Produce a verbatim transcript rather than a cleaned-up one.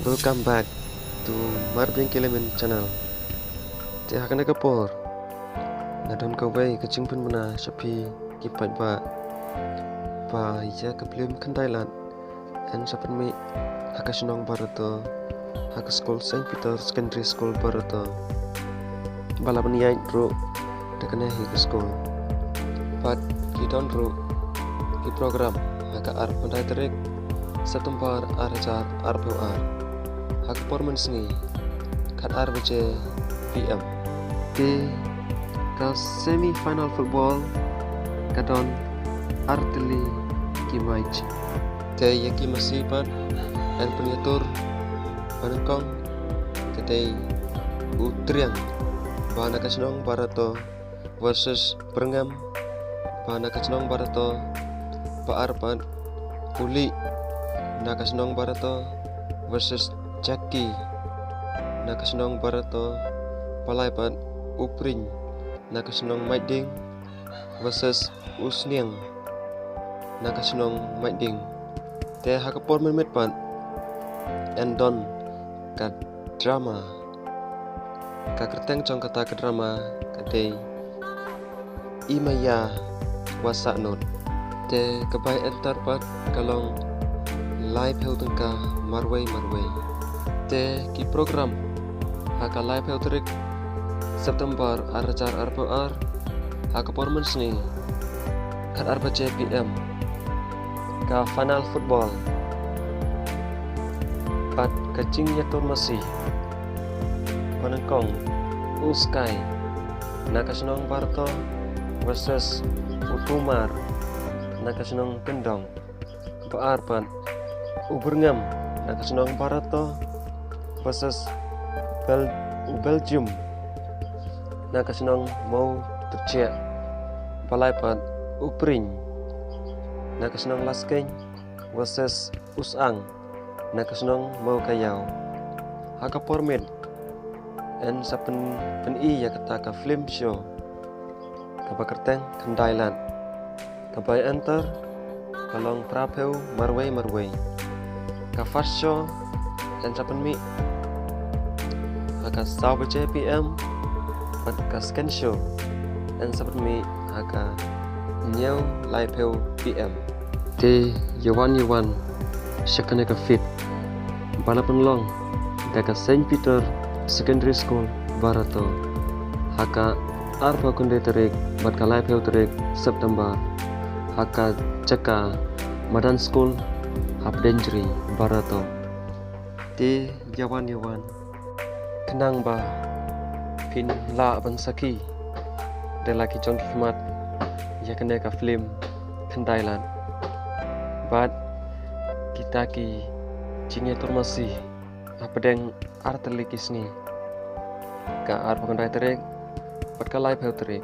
Welcome back to Marbeng Kelemen channel. Te ha kane ka por nga don kawei ka jingpynbna sha phi ki paidbah ba ïa ka film Khyndai Lad yn sa pynmih ha ka shnong Barato, ha ka skul Saint Peter Secondary School Barato, ba la pynïaid ruh da kane hi ka skul. Bad ki don ruh ki program ha ka arphew khyndai tarik September ar hajar arphew ar, ha ka por mynsngi khatar baje P M. Te ka semi final football ka don artylli ki match. Te ïa ki masi pat yn pynïatur ba nyngkong ka dei u Triang ba na ka shnong Barato versus Pyrngem ba na ka shnong Barato. Ba ar pat u Lih na ka shnong Barato versus Jackie na ka shnong Barato. Ba lai pat u Pring na ka shnong Maiding versus u Sniang na ka shnong Maiding. Te ha ka por mynmiet pat yn don ka drama. Ka kyrteng jong kata ka drama ka dei I Maya Wa Sahnud. Te ka bai enter pat ka long laiphew tyngka marwei marwei. Te ki program ha ka laiphew tarik September ar hajar arphew ar, ha ka por mynsngi khatar baje P M, ka final football bad ka jingïatur masi ba nyngkong u Sky na ka shnong Barato versus u Tumar na ka shnong Kyndong. Ba ar pat u Pyrngem na ka shnong Barato versus Bel-, u Belgium na ka shnong Mawtyrchiah. Ba lai pat u Pring na ka shnong Laskeiñ versus u Sang na ka shnong Mawkaïaw. Ha ka por miet yn sa pyn-, pyni ïa kata ka film show kaba kyrteng Khyndai Lad. Ka bai enter ka long phraphew marwei marwei. Ka first show yn sa pynmih ha ka saw baje P M, bad ka second show yn sa pynmih ha ka hynñiew laiphew P M. Te ïa wan ïa wan sha kane ka feat ba la pynlong da ka Saint Peter Secondary School Barato ha ka arphew khyndai tarik bad ka laiphew tarik September ha ka jaka Madan School ha Pdainjri Barato. Te ïa wan ïa wan khnang ba phin lah ban sakhi da la ki jong ki khmat ïa kane ka film Khyndai Lad bad kita ki jingïatur masi hapdeng artylli ki sngi, ka arphew khyndai tarik bad ka laiphew tarik.